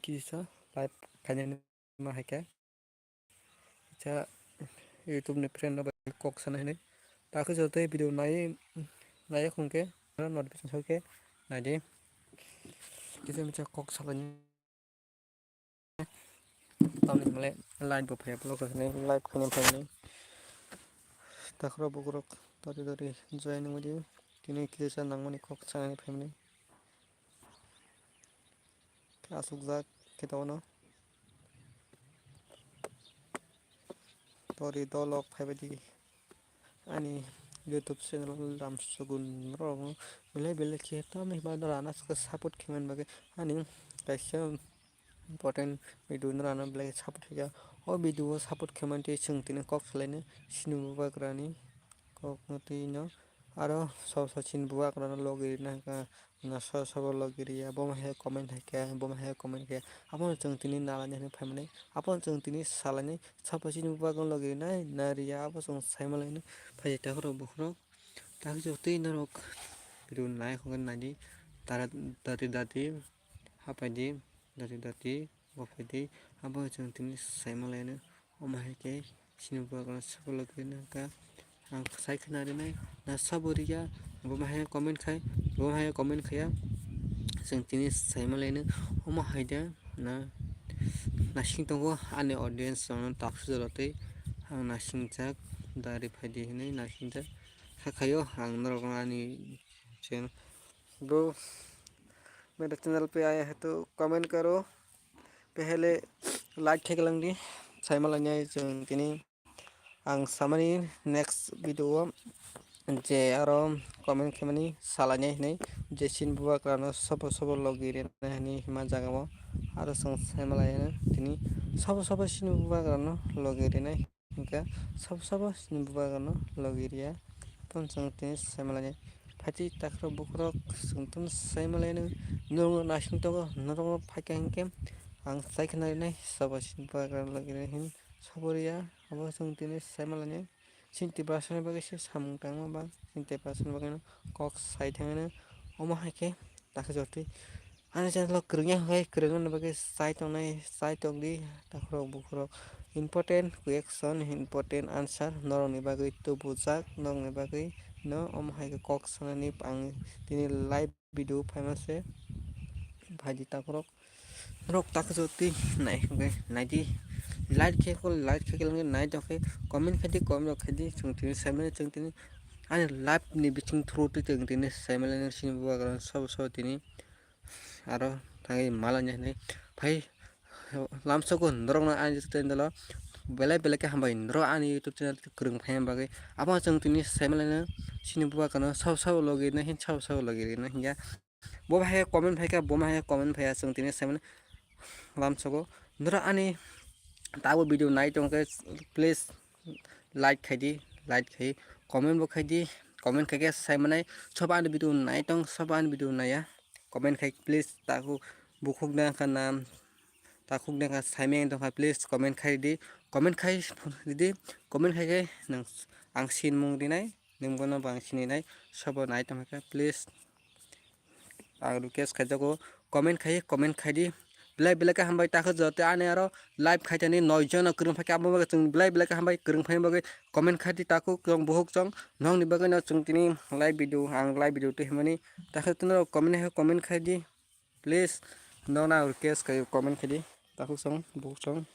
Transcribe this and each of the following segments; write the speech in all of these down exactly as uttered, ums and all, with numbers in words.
kisa live khainani ma hai khe. Kisa YouTube ni friend rok bai kok sana hinwi. Ta khe joto video nai, nai khung khe notification sai khe nai di. Kisa misa kok salani. Tamni hwnle live bo phaiya, vlog rok hinwi live khaina phaimani. Takhro bukrok dori dori join wngwi di. Tini kisa nangmani kok sanani phaimani. Asukjak khe tabano. Tori dolok phaibaidi ani YouTube channel lamsogun rok belai belai khe tamni hwnba norok ano support khe mani bagwi ani kaisa important video norok ano belai support khaikha. O video o support khe mani tei chwng tini kok salaino sini bubagrani kokno twi no aro so so sini bubagrano logi rina hwnkha. Na so sabo logi riya, bo ma hai comment hai khe, bo ma hai comment khe, abono chwng tini nalani hinwi phaimani, abono chwng tini salani, sabo chini bubagrano logi rinai na riya, abo chwng saimalaino phai takhorok bukhorok. Takhe jotoi norok video nai hwnkhai naidi, tara dati dati hapaidi, dati dati bophaidi, abono chwng tini saimalaino. Omo hai khe sini bubagrano sabo logi rina hwnkha. Ang sai khna rinai na sabo riya, bo ma hai comment khai, bo ma hai comment khaiya. Chwng tini saimalaino omo hai de na nasing tongo ani audience rokno taksu jora tei ang nasingjak dari phaidi hinwi nasingjak. Hakhaio ang norokno ani channel, bro, mere channel pe aaya hai to comment karo, pehele like khe lang di, saimalainai chwng tini. Ang samani next video o je aro comment khaimani salainai hinwi je chini bubagrano sobo sobo logi rina hinwi hima jaga o aro chwng saimalaino tini sobo sobo chini bubagrano logi rinai hwnkhe sobo sobo chini bubagrano logi riya. Tamo chwng tini saimalainai phaiti takhorok bukhorok chwng tamo saimalaino norokno naising tongo norokno phaikha hinkhe ang sai khna rinai sobo chini bubagrano logi rinai hinwi sobo riya. Abo chwng tini saimalainai. Chini Tiprasani bagwi se samung tangma ba chini Tiprasani bagwino kok sai thangmano. Omo hai khe takhe jotoi ani channel o kwrwngya hwnkhe kwrwngna bagwi chai tongnai, chai tongdi takhorok bukhorok. Important question, important answer norokni bagwi tubujak, norokni bagwi no omo hai khe kok sanani ang tini live video phaima se phaidi takhorok. Norok takhe jotoi nai hwnkhe naidi, like khe kho, like khe khe langdi, nai tongkhe comment khaidi, comment rok khaidi, chwng tini saimano chwng tini ani live ni bising through twi chwng tini saimalaino sini bubagrano sobo sobo tini aro thangwi malainai hinwi phai lamsogo norokno ani YouTube channel o belai belai khe hambai norok ani YouTube channel kwrwng phaina bagwi. Abo chwng tini saimalaino sini bubagrano sobo sobo logi rina hin sobo sobo logi rina hinkhe. Bo bahai comment phaikha, bo bahai comment phaiya, chwng tini saimano lamsogo. Norok ani tabo video nai tongkhe, please like khaidi, like khai, comment bo khaidi, comment khaikhe saimanai, sobo ani video nai tong, sobo ani video naiya, comment khai, please. Takhuk bukhuk dengkha na, takhuk dengkha saimeng tongkha, please comment khaidi, comment khai ridi, comment khaikhe nwng ang sinmung rinai. Nwng bono bo ang sininai, sobo nai tongkha, please. Ang request khaijago, comment khai, comment khaidi. Belai belai khe hambai, takhe joto ani aro live khaitani noi jona kwrwng phaikhe, abo bagwi chwng belai belai khe hambai kwrwng phaina bagwi. Comment khaidi takhuk chwng buhuk chwng, nokni bagwino chwng tini live video, ang live video twi hwnmani. Takhe tini comment hai comment khaidi. Please, nokno ang request khaio, comment khaidi, takhuk song, bukhuk song.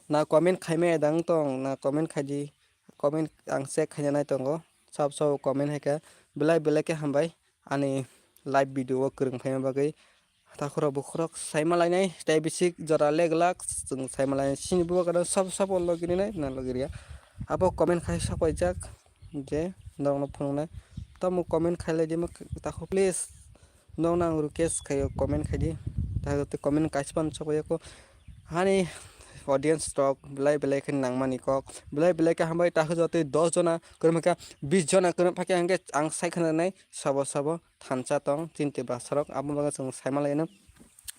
Na comment khaimaya dang tong, na comment khaidi, comment ang check khaina nai tongo. Sab sabo comment hai kha, belai belai khe hambai ani live video o kwrwng phaima bagwi. Takhurok bukhurok saima lainai, tei bisik jora leg lak, chwng saima lainai. Sini bubagrano sab sabo logi rinai, na logi riya. Abo comment khai sok paijak, je norokno phunuknai. Tamo comment khai lai di, takhuk please. Nokno ang request khaio, comment khaidi. Takhuk tei comment kaisa phano sok paiyakho. Hani audience rok belai belai khe nangmani kok. Belai belai khe hambai, takhuk jotoi dos jona kwrwng phaikha, bis jona kwrwng phaikha, hwnkhe ang sai khna nai sabo sabo thansa tong chini Tiprasa rok. Abo bagwi chwng saima laino.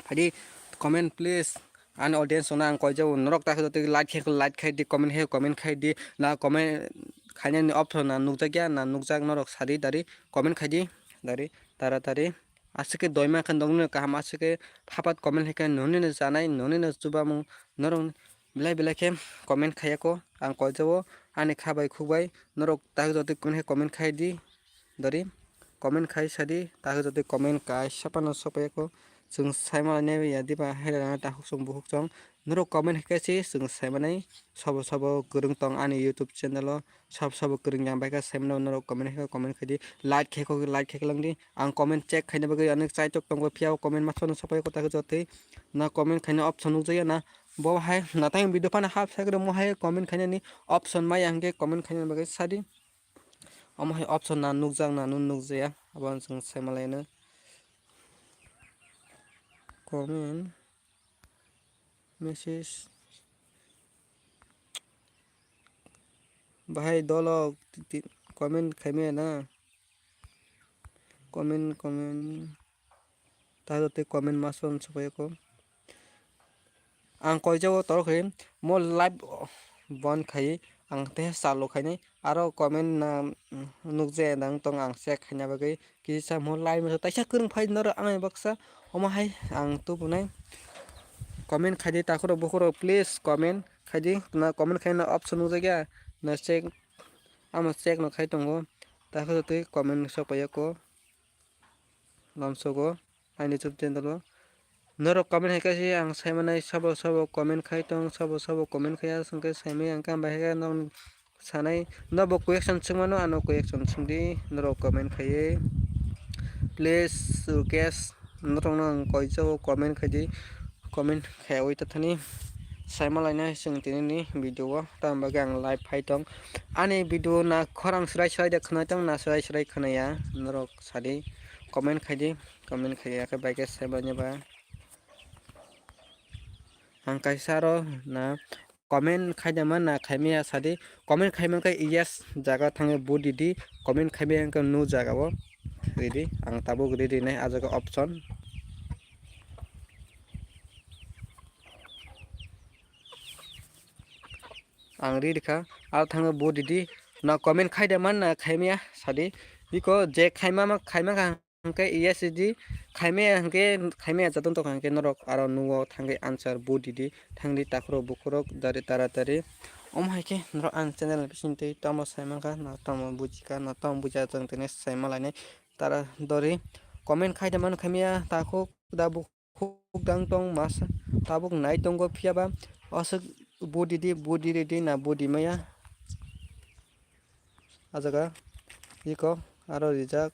Phaidi comment please. Ani audience rokno ang koijao, norok takhuk jotoi like khe like khaidi, comment khe comment khaidi. Na comment khainani option na nukjakya, na nukjak, norok sadi dari comment khaidi dari. Taratari Aswk khe doima khe nokni no kaham, aswk khe phapat comment hai khe nokni no chanai, nokni no chubamung, norok belai belai khe comment khaiya kho. Ang koijao ani kha bai khuk bai, norok tak jotoi comment hai comment khai di, dori comment khai sa di, tak jotoi comment kaisa phano sokpaiya kho. Chwng saima lainai ya diba, hai rana takhuk chwng bukhuk chwng. Norok comment hai khe se chwng saimanai, sabo sabo kwrwng tong ani YouTube channel o, sabo sabo kwrwng yang bai khe saimano norok comment hai khe comment khai di, like khe kho like khe lang di. Ang comment check khaina bagwi ani chaitok tongo, phiya o comment ma sono sokpaiya kho tak jotoi. Na comment khaina option nukjakya na, bo hai na tang video phano hap sai kwrwngmo hai comment khainani option maya hwnkhe comment khaina bagwi sa di. Omo hai option na nukjak na nung nukjaya, abo ang chwng saima laino. Comment message bahai dolo ti-, ti-, comment khaimaya na. Comment, comment. Tato tei comment ma son sokpaiya kho. Ang koijao toro khe mo live bon khai ang tei salo khainai aro comment na nukjaya nang tong ang check khaina bagwi kisa mo live mo taisa kwrwng phai norok ang baksa omo hai ang tubunai comment khai di takhurok bukhurok please comment khai di na comment khaina option nukjakya na check amo check no khai tongo takhurok tei comment sokpaiya kho. Lamsogo ani YouTube channel o. Norok comment hai khe se ang saimanai sabo sabo comment khai tong, sabo sabo comment khai aswk khe saimai ang khe ang bahai khe norok sanai nobo question swngmano ano question swngdi norok comment khaiwi. Please request norokno ang koijao comment khaidi. Comment khaiwi tathani saima lainai chwng tinini video o, tamni bagwi ang live phai tong. Ani video na khorang swrai swrai de khwnai tong na swrai swrai khwnaya norok sadi comment khaidi, comment khaiya khe bai khe saimanya ba. Ang kaisa aro na comment khaidama na khaimaya sadi, comment khaimang khe yes jaga thangwi vote ridi, comment khaimaya hwnkhe no jaga o ridi, ang tabuk ridi nai ah jaga option. Ang ri rikha, aro thangwi vote ridi, na comment khaidama na khaimaya sadi, biko je khaima ma khaima kha hwnkhe yes ridi, khaimaya hwnkhe khaimaya jatong tongkha hwnkhe norok aro nugo thangwi answer vote ridi, thangdi takhurok bukhurok dari taratari. Omo hai khe norok ang channel ni bisingtwi tamo saimankha, na tamo bujikha, na tamo bujiya chwng tini saima lainai tara dori comment khaidama no khaimaya takhuk da bu khuk dang tong masa tabuk nai tongo, phiya ba aswk budi di, budi ridi na budi maya. Ah jaga iko aro rijak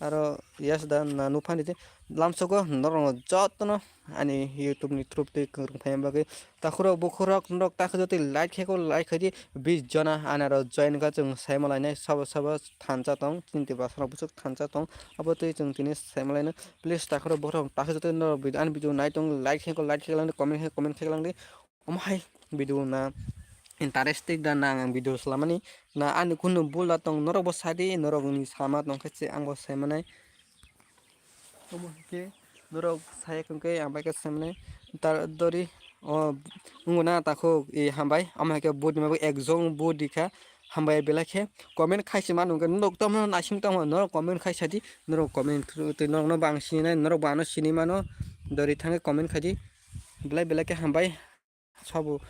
aro yes da na nuphani di lamsogo norokno jotono ani YouTube ni through twi kwrwng phaima bagwi. Takhurok bukhurok norok takhe jotoi like khe kho, like khaidi bis jona ani aro join kha chwng saima lainai sabo sabo thansa tong, chini Tiprasarok bwswk thansa tong, abo twi chwng tini saima lainai. Please takhurok bukhurok takhe jotoi norok video, ani video nai tong like khe kho, like khe lang di, comment khe comment khe lang di. Omo hai video na interesting da na ang video swlamani na ani kunu bul da tong norok bo sadi norok ni sama tong khe se ang bo saimanai. Omo hai khe norok sai khe ang bai khe saimanai ta dori o wngwi na takhuk i hambai omo hai khe budi ma ekjong budi kha hambai belai khe comment khai se manu hwnkhe norok tamo naising tamo norok comment khai sadi norok comment twi norok no bo ang sinai norok bo ano sinimano dori thangwi comment khaidi belai belai khe hambai. Sabo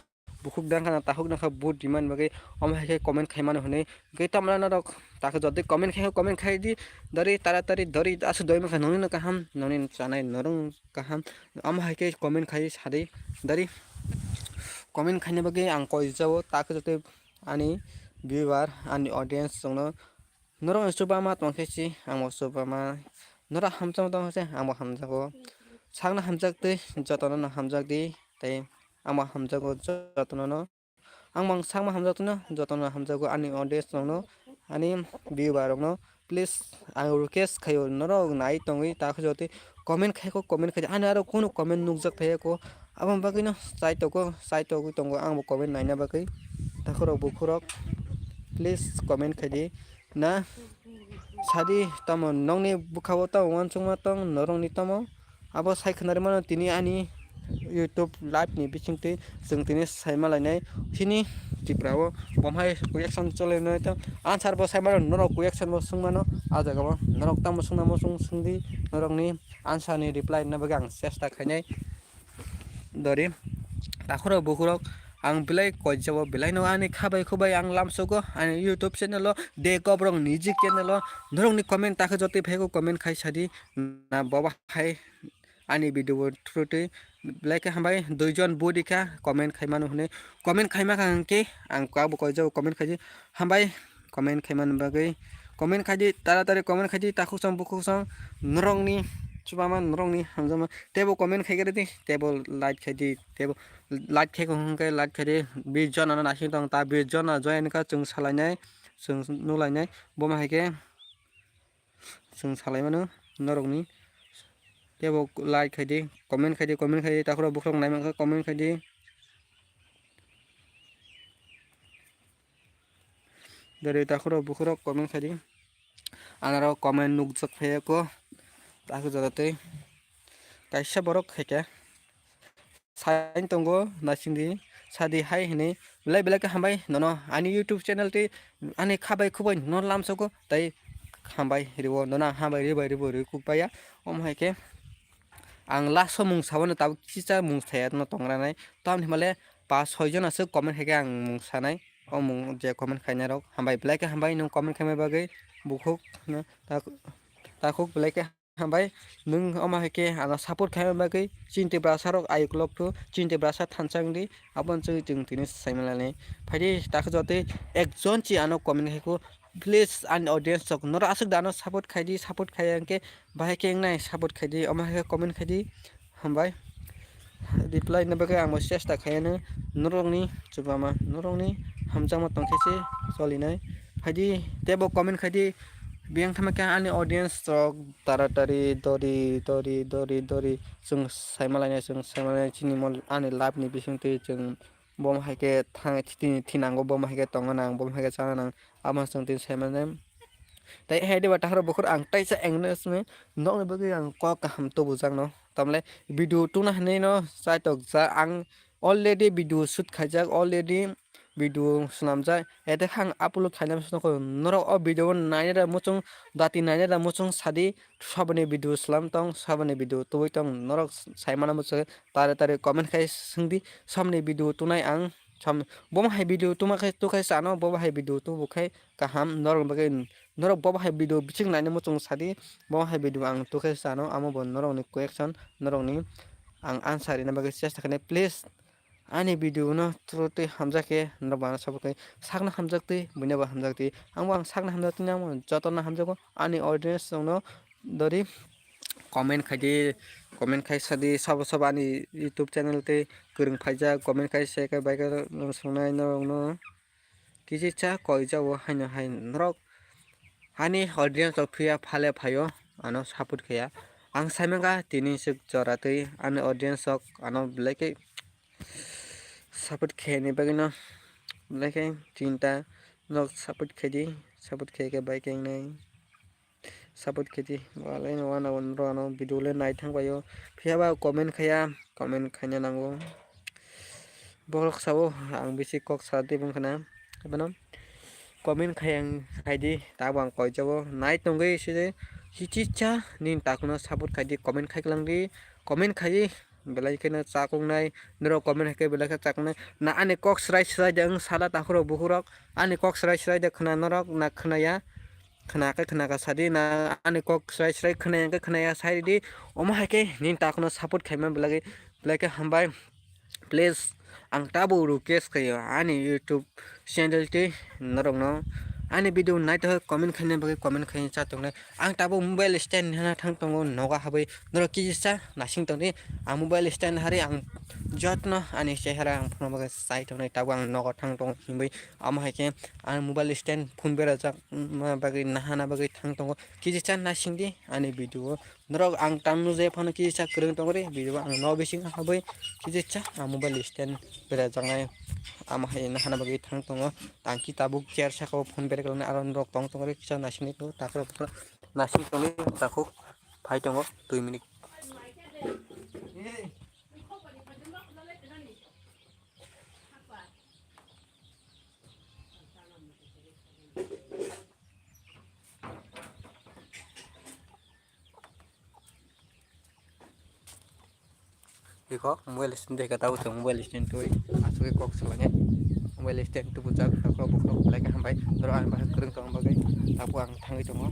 bukhuk dangkha na takhuk dangkha vote rimani bagwi omo hai khe comment khaimano hwnwi. Hwnkhe tamla norok takhe jodi comment khai comment khai di dori taratari dori aswk doi mankha nokni no kaham nokni chanai norok kaham omo hai khe comment khai sadi dori comment khaina bagwi ang koijao takhe jodi ani viewer ani audience chwngno Norok ni chuba ma tong khe si, ang bo chuba ma. Norok hamjakma tong khe si, ang bo hamjago. Sakno hamjak twi, jotono no hamjak di, tei ang bo hamjago jotono no. Ang bo sakma hamjak twi no, jotono no hamjago ani audience rok no, ani viewer rok no. Please, ang request khaio, norok nai tongwi ta khe jotoi comment khai kho, comment khai di. Ani aro kunu comment nukjak phai kho. Aboni bagwi no chai tongo, chai togwi tongo ang bo comment naina bagwi. Takhurok bukhurok, please comment khai di. Na sadi tamo nokni bwkha-o tamo uansukma tong norokni tamo abo sai khwnarwi mano tini ani YouTube live ni bisingtwi chwng tini saima lainai chini Tripura o, bo hai question chole nai to answer bo sai mano, norok question bo swng mano, a jaga o norok tamo swngna muchung swng di, norok ni answer ni reply rwna bagwi ang chesta khainai. Dori, takhurok bukhurok, ang belai koijabo, belai no ani khabai khubai ang lamsogo, ani YouTube channel o, de kobrok music channel o, norok ni comment takhe jotoi phaigo comment khai sadi, na boba hai ani video bo thurutwi belai khe hambai, duijon budi kha comment khai mano hwnwi, comment khai ma kha hwnkhe ang kabo koijabo comment khai di, hambai. Comment khaimani bagwi comment khaidi, taratari comment khaidi, takhuk song bukhuk song norokni chubama norokni hamjakma teibo comment khaigari di, teibo like khaidi, teibo like khaikha hwnkhe like khaidi, bis jona no naising tong ta bis jona join kha chwng salainai, chwng nuklainai, bomo haikhe chwng salaimano norokni teibo like khaidi, comment khaidi, comment khaidi, takhurok bukhurok naimankha comment khaidi. Dari takhurok bukhurok comment khaidi. Anaro comment nukjak phaiya ko. Takhe jora tei kaisa borok khaikha. Sain tongo naisingdi sadi hai hinwi belai belai khe hambai nono ani YouTube channel tei ani khabai khubai no lamsogo tei hambai riwo nono ang hambai ribai ribo rikuk paiya. Omo hai khe ang last o mung sabano tabuk kisa mung saya no tongranai. Tamni himale pa soi jona se comment hai khe ang mung sanai. O mung je comment khainai rok hambai belai khe hambai nwng comment khaima bagwi bukhuk no tak-, takhuk belai khe hambai nwng omo hai khe ano support khaima bagwi chini Tiprasa rok ayuk lok thu chini Tiprasa thansa wngdi aboni chwng chwng tini sai manlani phaidi takhe jotoi ekjon chi ano comment khai kho please ani audience rok norok aswk da ano support khaidi support khaiya hwnkhe bahai khe wngnai support khaidi omo hai khe comment khaidi. Hambai. Reply ni bagwi ang bo chesta khaiyano norokni chubama norokni hamjakma tongkhe se cholinai. Phaidi teibo comment khaidi biyang thangma khe ani audience rok taratari dori dori dori dori chwng saimalainai chwng saimalainai chini mol ani life ni bisingtwi chwng bomo hai khe thang tini thinango bomo hai khe tongna nang bomo hai khe chana nang amo chwng tini saimalainai. Tei hai diba tahar bukhur ang taisa engno sini nokni bagwi ang kok kaham tubujakno. Tamle video tuna hinwi no chaitok ja ang already video shoot khaijak already video swnamjak ete khe ang upload khaina bwswk norok o video o nainai da muchung dati nainai da muchung sadi saboni video slam tong saboni video tubui tong norok saimano bwswk tare tare comment khai swngdi samni video tunai ang sam bomo hai video tuma khai tu khai sano bobo hai video tubu khai kaham norok bagwi norok bobo hai video biching naina muchung sadi bobo hai video ang tukhe sano amo bo norokni question norokni ang answer rina bagwi chesta khainai please ani video no through twi hamjak khe norok bana support khai sakno hamjak twi buino bo hamjak twi ang bo ang sakno hamjak twi amo jotono hamjago ani audience rokno dori comment khaidi comment khai sadi sabo sabo ani YouTube channel tei kwrwng phaijak comment khai se khe bai khe rwng songnai norokno. Kisi cha koi jabo haino hai norok ani audience rok phiya phale phaio ano support khaiya ang saimanga tini swk jora twi ani audience rok ano belai khe support khaini bagwino belai khe chinta norok support khaidi support khaikhe bai khe wngnai. Support khaidi walai no wana wana rok ano video le nai thang paio phiya ba comment khaiya comment khaina nango. Borok sabo ang bisi kok sa tei bwkhana. Ebeno comment khai ang khai di, tabo ang koi jabo. Nai tongwi se de, hichi cha nini takhukno support khai di, comment khai kwlang di, comment khai di, belai kheno chakung nai, norok comment hai khe belai khe chakung nai. Na ani kok srai srai de wng sala takhurok bukhurok, ani kok srai srai de khna norok na khna ya, khna khe khna kha sadi na ani kok srai srai khna ya khe khna ya sai di, omo hai khe nini takhukno support khaima belai, belai khe hambai. Please, ang tabuk request khaio ani YouTube channel tei norokno ani video naitokhe comment khaina bagwi comment khai cha tongnai. Ang tabuk mobile stand hana thang tongo, nogo habwi norok kisa nasing tongdi. Ang mobile stand hari ang jotno ani chehara ang phunukna bagwi chai tongnai, tabuk ang nogo thang tongo hinwi. Amo hai khe ang mobile stand phone berajak ma bagwi nahana bagwi thang tongo. Kisa nasing di ani video o. Norok ang tang nujai phano kisa kwrwng tongri, video ang no bising habwi kisa ang mobile stand berajaknai. Amo hai nahana bagwi thang tongo. Tangki tabuk chair saka o phone berai kwlangni aro norok tong tongri kisa naisingni tongo. Takhurok bukhurok nasing tongwi takhuk phai tongo dui minute. Hey. Hey. Kok mobile stand de kata usung mobile stand tui asuk kok salanya mobile stand tu bujak takro bukrok belai khe hambai norok ang bahai kwrwng tong bagwi tabuk ang thangwi tongo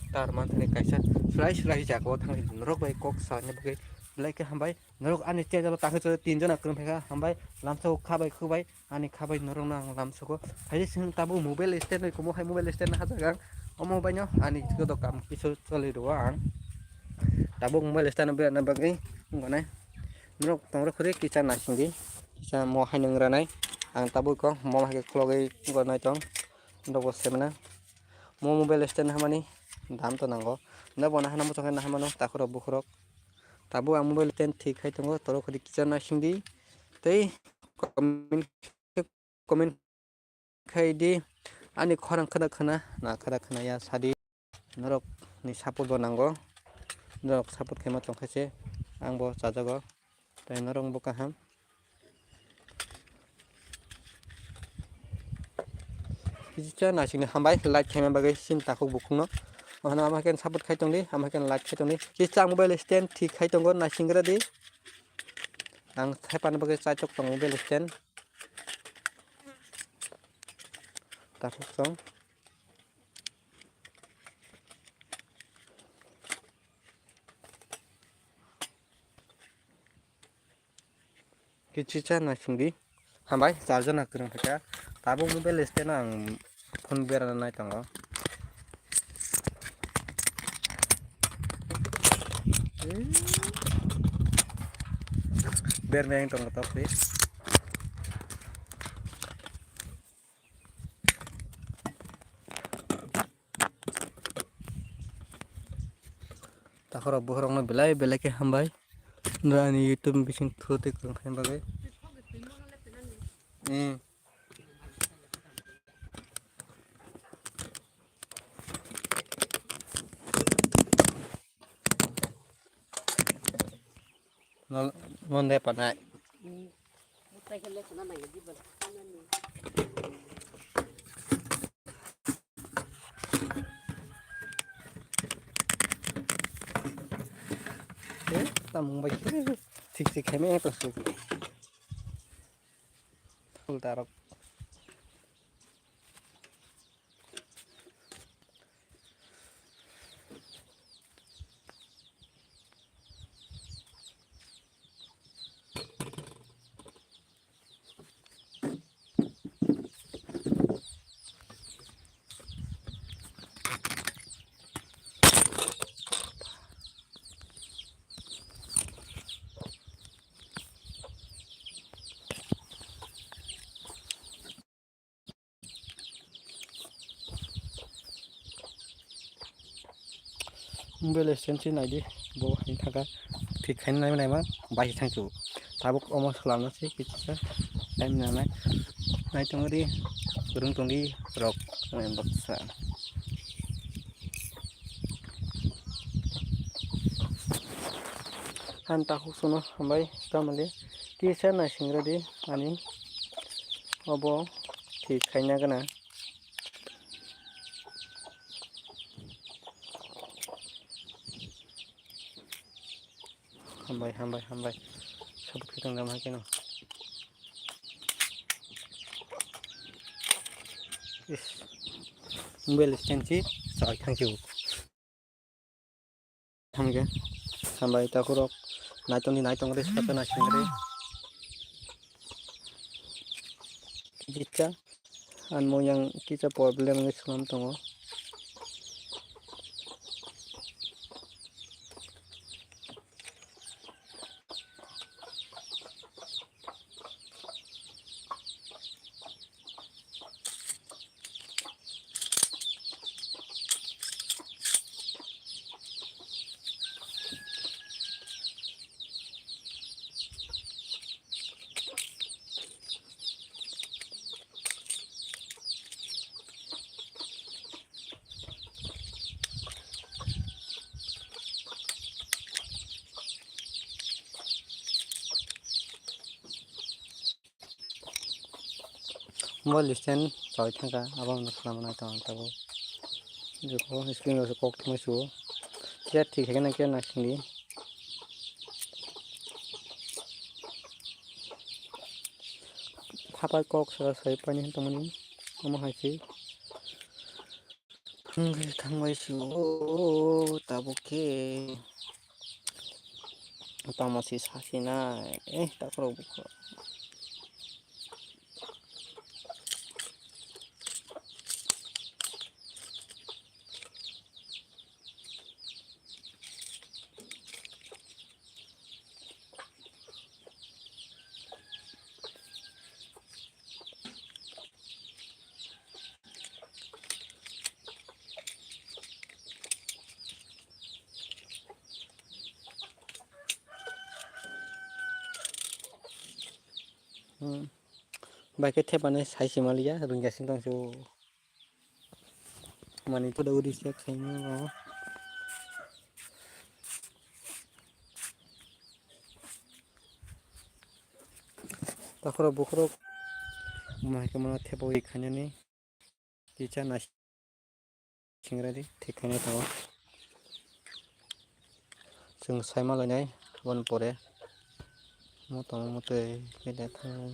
tar manthani kaisa swrai swrai jaga o thangwi norok bai kok salanya bagwi belai khe hambai norok ani channel o tangwi tinjon kwrwng phaikha hambai lamsa o khabai khubai ani khabai norok no ang lamsugo hai se tabuk mobile stand bai kumo hai mobile stand hajak ang omo bai no ani joto kam kisu choli rwo ang tabuk mobile stand bai na bagwi gonai. Norok tongrok khuri kisa naisingdi kisa mo hai nung ranai ang tabuk kok mo hai khe khulogwi gornai tong norok bo semana mo mobile stand hamani dam to nango norok bo nahana muchung khe nahamano takhurok bukhurok tabuk ang mobile stand thik khai tongo torok khuri kisa naisingdi tei comment comment khai di ani khorang khada khana na khada khana ya sadi norok ni support bo nango norok support khaima tongkha se ang bo chajago tei norok bo kaham kisa naisingni hambai like khaima bagwi sin takhuk bukhukno ohono ama khe support khai tongdi ama khe like khai tongdi kisa mobile stand thik khai tongo naising gra di ang thepana bagwi chaitok tongo mobile stand. Takhuk song. Kichicha na singdi. Hambai charger na kwrwng kha. Tabuk mobile stand ang phone berana nai tongo. Bermeng tongo tok si. Takhorok bokhorokno belai belai khe hambai. Ani YouTube bising thwi twi kwrwng khaina bagwi. Nonde panai. Tamung bai thik thik khaimai tong suk. Ulta rok. Mobile stand se naidi bo hai thangkha thik khaina naima naima bai thangsu tabuk omo swlamna se kisa time nangnai nai tongdi kwrwng tongdi rok baksa. Han takhuk sono hambai tamoni kisa naising rwdi ani obo thik khaina gana. Hambai hambai hambai. Sabuk kitang dam hakeno. Is. Mobile stand si chai thang si. Hamge. Hambai takhurok. Naitong ni naitong re sapa naising re. Jitsa. Ang mo yang kisa problem wngwi swnam tongo. Mobile stand chawai thangkha, abo no khwlama nai tong ang tabuk. Jeko screen o se kok thumai suo. Khe thik hai kheno khe naisingdi. Thapai kok sara sai paini hinwi tongmani omo hai se. Wngwi thangbai se o tabuk khe tamo se sasinai eh takhorok bukhorok. Hmm. Bai khe thepani sai se maliya, rwngya sing tong se o. Mani to da uri se khaima o. Takhorok bukhorok mai khe mano thepawi khainani. Kisa nai singra di thik khainai tongo. Chwng saima lainai aboni pore. Mo tongma twi khe de thang.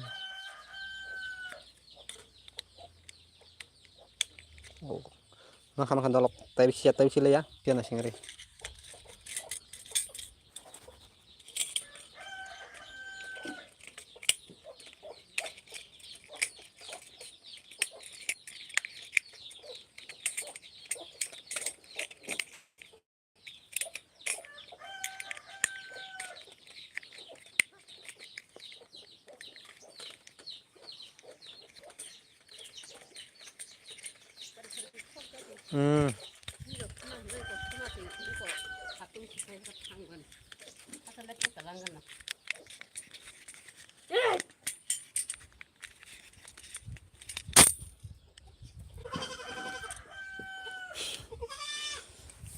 Oh. Makha makha dolok tai bisi tai bisi leya piano singri. Hmm.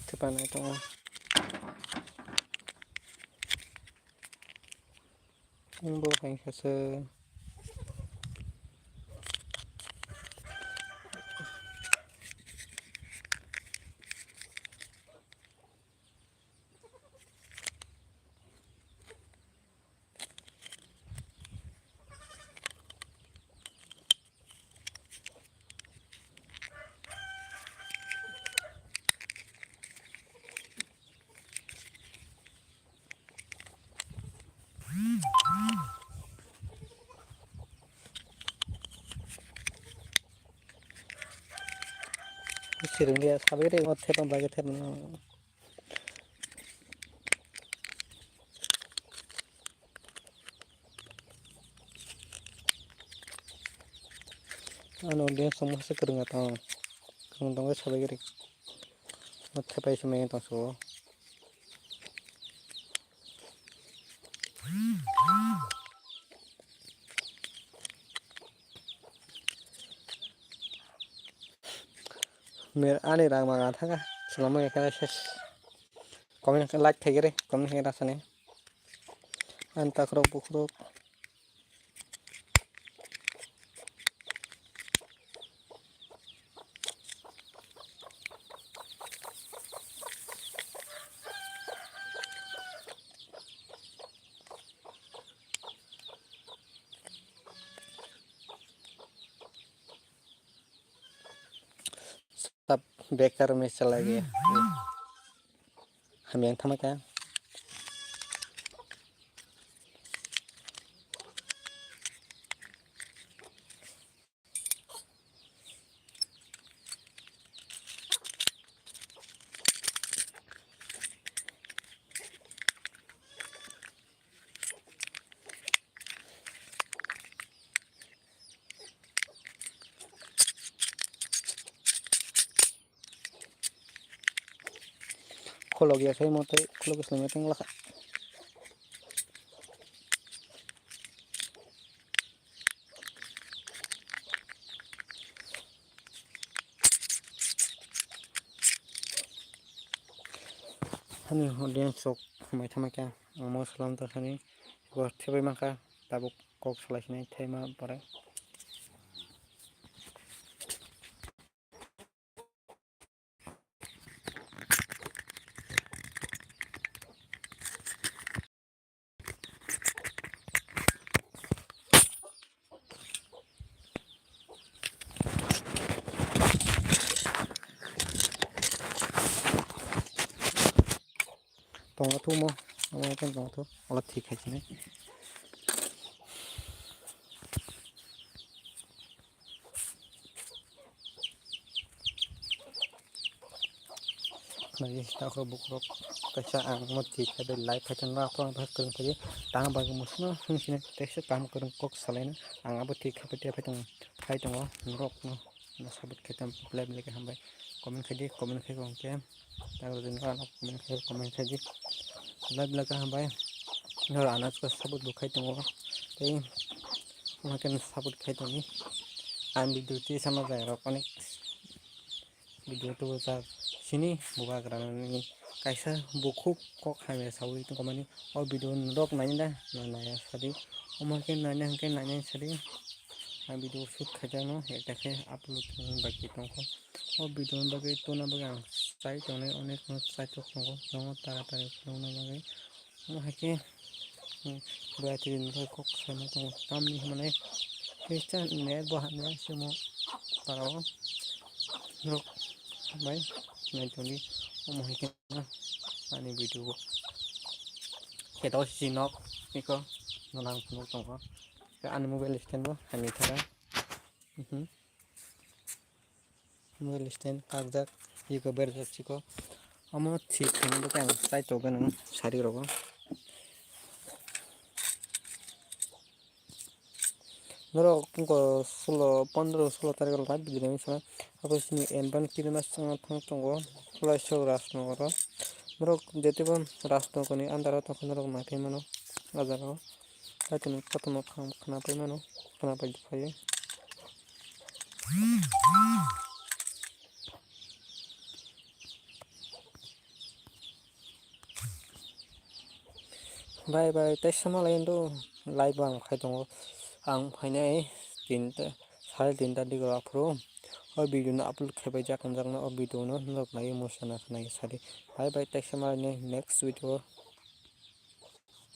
Tepanai tongo. Bo hai khe se. Sirung dia sabai re, o thepam bai thepam. Ano dia semua se kereng atau kereng tong sabai re. O thepai se mai tong so. Mer ani rang manga thanga. Selama ya kaya ses. Comment like thai gere, comment thai gere asani. Ani takhorok bukhorok. Sab bekar me chala gaya. Hamya wng thangma kha. Kholok ya khe mo tei kholok swlangya tong lakha. Ani audience rok mai thangma khe ang mo salam tongthani bo thepai mankha tabuk kok salai sinai thaima pore. Tongo thumo, omo khe tongo thu, ola thik khai sini. Khwnai ta khe bukrok kaisa ang mo thik khai bai live khai tongo, aphuru ang khe kwrwng khai tang bai musno hwn sini teisa kaham kwrwng kok salaino ang abo thik khai bai tei phai tongo, phai tongo norokno. Ano support khai tong belai belai khe hambai. Comment khai di, comment khai khe hwnkhe. Tang rwdi no ano comment khai, comment khai di. Belai belai khe hambai. Noro ano support bo khai tongo. Tei omo khe support khai tongdi. Ang video twi sama jai rok onek video tubu jak sini bubagra ni kaisa bukhuk kok hamya sawi tongmani. O video norok naina da na naya sadi. Omo khe naina hwnkhe naina sadi. Ang video shoot khaijakno ekta khe upload wngwi bagwi tongkho. O video ni bagwi tuna bagwi ang chai tongnai onek no chaitok tongo, tongo tara tari phunukna bagwi. Omo hai khe, hmm, bwrwi twi ni bagwi kok saima tongo. Tamni hwnmani tei cha net bo hamya se omo para o norok hambai nai tongdi. Omo hai khe ani video o khe dosini nok iko nang phunuk tongo. Ani mobile stand bo hamya thara. Mhm. Mobile stand kakjak, iko berajak chiko. Omo thik khaina bagwi ang chai tongo nang sari rogo. Norok wngkha sulo, pondro sulo tarikh live video wngkha. Abo chini advance kiri mas thang tongo, Kulaisok Rajnagar o. Norok jotebo Rajnagar ni under o tongkha norok naiphai mano, o jaga o. Kaitwi kotorma khwnapai mano, khwnapai phaio. Bye bye, teisa malai do live ang khai tongo. Ang phainai tinta, sare tinta digor aphuru. O video no upload khaibai jak, jakno o video no norok nai musana khnai sadi. Bye bye, teisa malai next video.